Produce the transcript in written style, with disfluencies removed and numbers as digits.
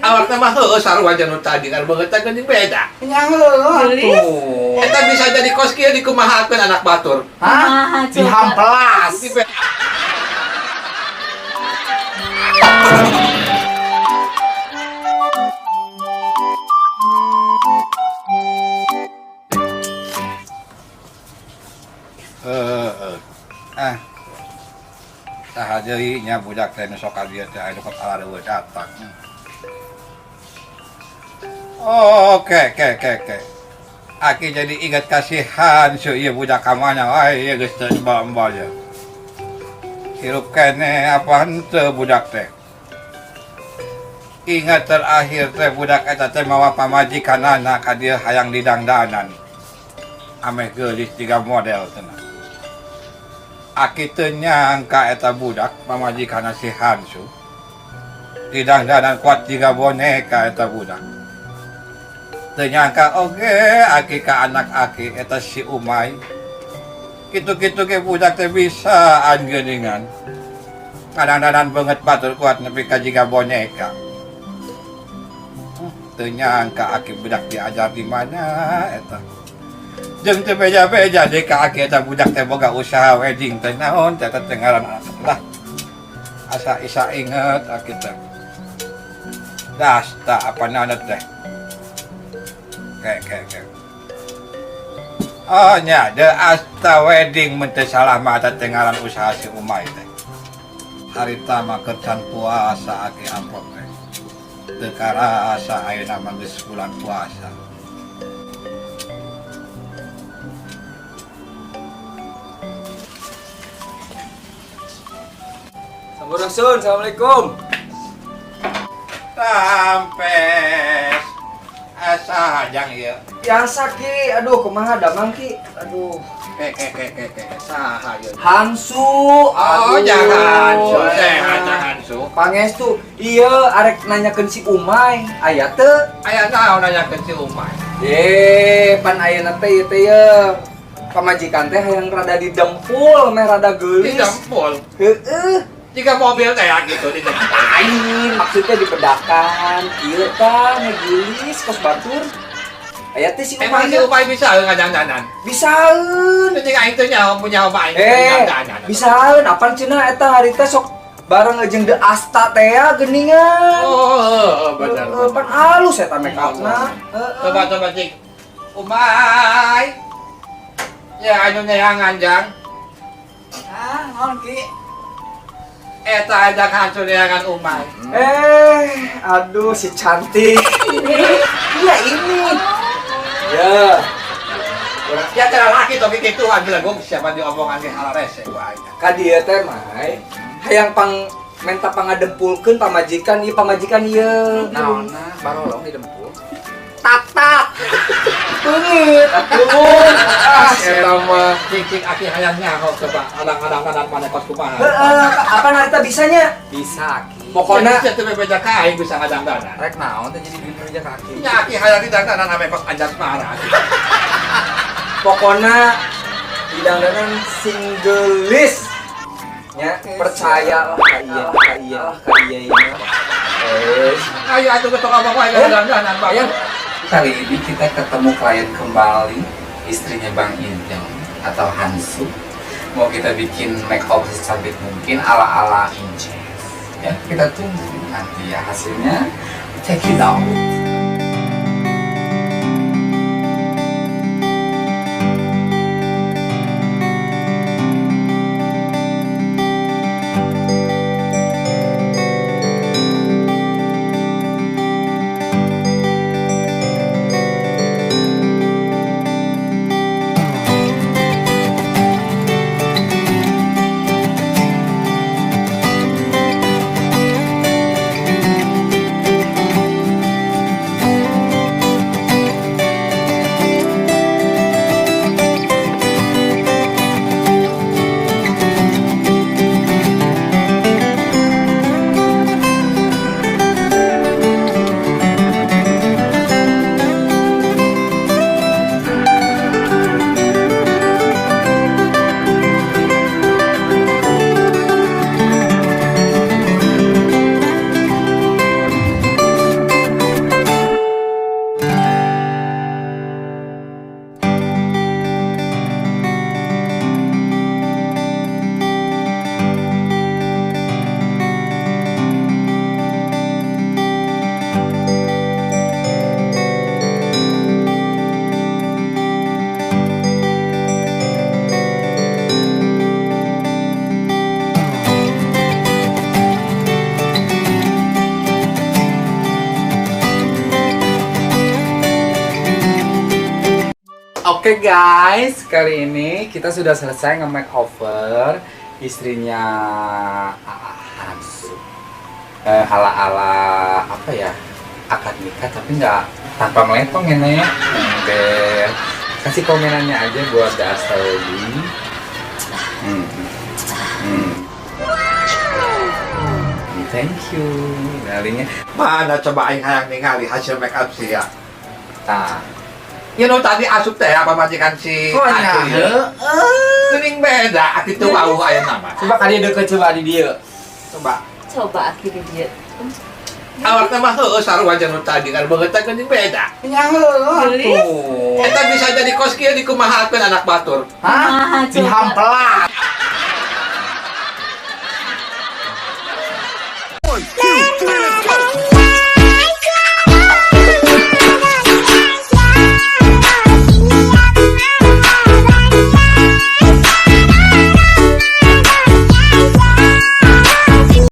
Awak mah heueuh sarua jeung nu tadi kan beungeut teh geuning beda. Nya heueuh atuh. Eta bisa jadi kos kieu dikumahakeun anak batur. Hah? Kumaha coba? Dihampelas. Heeh. Ah. Saha deui nya budak teh nu sok ka dieu teh anu kepala leuweut datang. Oh, oke, oke, oke, oke. Aki jadi ingat kasihan su ieu budak ka mana wae ieu geus teu embal-embal ye. Hirup keneh apa henteu budak teh. Ingat terakhir teh budak eta teh mawa pamajikanana ka dieu hayang didangdanan. Ameh geulis jiga model cenah. Aki teu nyangka eta budak pamajikanna si Hansu. Didangdanan kuat jiga boneka eta budak. Teu nyangka oge aki ka anak aki eta si Umay. Kitu-kitu ge budak teh bisaan geuningan. Kadang-kadang beungeut batur kuat nepi ka jiga boneka. Teu nyangka aki budak diajar di mana eta. Jeung teu beja-beja deui ka aki eta budak teh boga usaha wedding teh naon teh eta teh ngaran lah. Asa isa inget aki teh. Dasta apa naon teh. Ke ke ke. Oh nya, The Asta Wedding mun teu salah mah eta teh ngaran usaha si Umay teh. Harita mah kercan puasa aki amplop teh. Teu karasa ayeuna mah geus bulan puasa. Sampurasun, assalamualaikum. Rampes. Asa jang ieu. Biasa Ki, aduh kumaha damang Ki. Aduh. Ke ke ke ke ke saha ieu? Hansu. Oh, Aduh. jangan Hansu, sehat jangan Hansu. Pangestu, iya arek nanyakeun si Umay, aya teu? Aya naon nanyakeun si Umay? Pan ayeuna teh ieu teh ye. Pamajikan teh hayang rada didempul, meh rada geulis. Didempul. Heeh. Jika mobil teh ya gitu didempul. Lain, maksudnya dibedakan. Ieu tah meh geulis kos batur. Aya teh si Emang Umay. si Umay bisa ngajangdanan? Bisaeun. Itu jeung aing teh nyaho punya Umay ngajangdanan. Bisaeun apan cenah eta hari teh sok bareng jeung De Asta teh ya geuningan. Oh, heeh, bener. Heeh, pan halus eta make upna. Heeh. Coba coba cik. Umay. Ya anu neangan jang. Ah, naon Ki? Eta ajak Hansu neangan Umay. Aduh si cantik. Iya ini. Ya. Ya cara laki topi kituan bilang gua siapa diomongan ge halarese gua aing. Ka dieu teh Mai, hayang pang menta pangadempulkeun pamajikan ieu pamajikan ieu. Naonna barolong didempul. Tatak. Beungeut atuh. Ah, eta mah. Cik cik aki hayang nyaho coba adang-adang mana kos kumaha. Heeh, apa harita bisanya? Bisa Ki. Pokona Jadi teu bebeja ka aing bisa ngadangdanan. Rek naon teh jadi bebeja ka aki. Nya aki hayang didangdanan ame kos anjas mara. Pokona didangdanan sing geulis. Nya percayalah ka ieu, ka ieu, ka ieu ieu. Ayo atuh geus ngomong wae ngadangdanan Bang. Ayo. Kali ini kita ketemu klien kembali, istrinya Bang Injong atau Hansu. Mau kita bikin make up secantik mungkin ala-ala Inces. Ya, kita tunggu nanti ya hasilnya. Check it out. Oke guys, kali ini kita sudah selesai nge-makeover istrinya Aa Hansu. Ala-ala apa ya? Akad nikah tapi nggak tanpa meletong ya, Nek. Oke. Kasih komenannya aja buat The Astrology. Thank you. Dalinya. Mana coba aing hayang ningali hasil make up sih ya. Tah. Ya nu tadi asup teh apa majikan si Oh, nya. Atu ya. Geuning beda kitu wawuh aya nama. Coba kali deket, coba di dia. Coba. Coba akhirnya dia. Awakna mah heueuh sarua jeung nu tadi kan beungeut teh geuning beda. Ya heueuh Gelis. atuh. Eta bisa jadi kos kieu dikumahakeun anak batur. Hah? Kumaha coba? Dihampelak.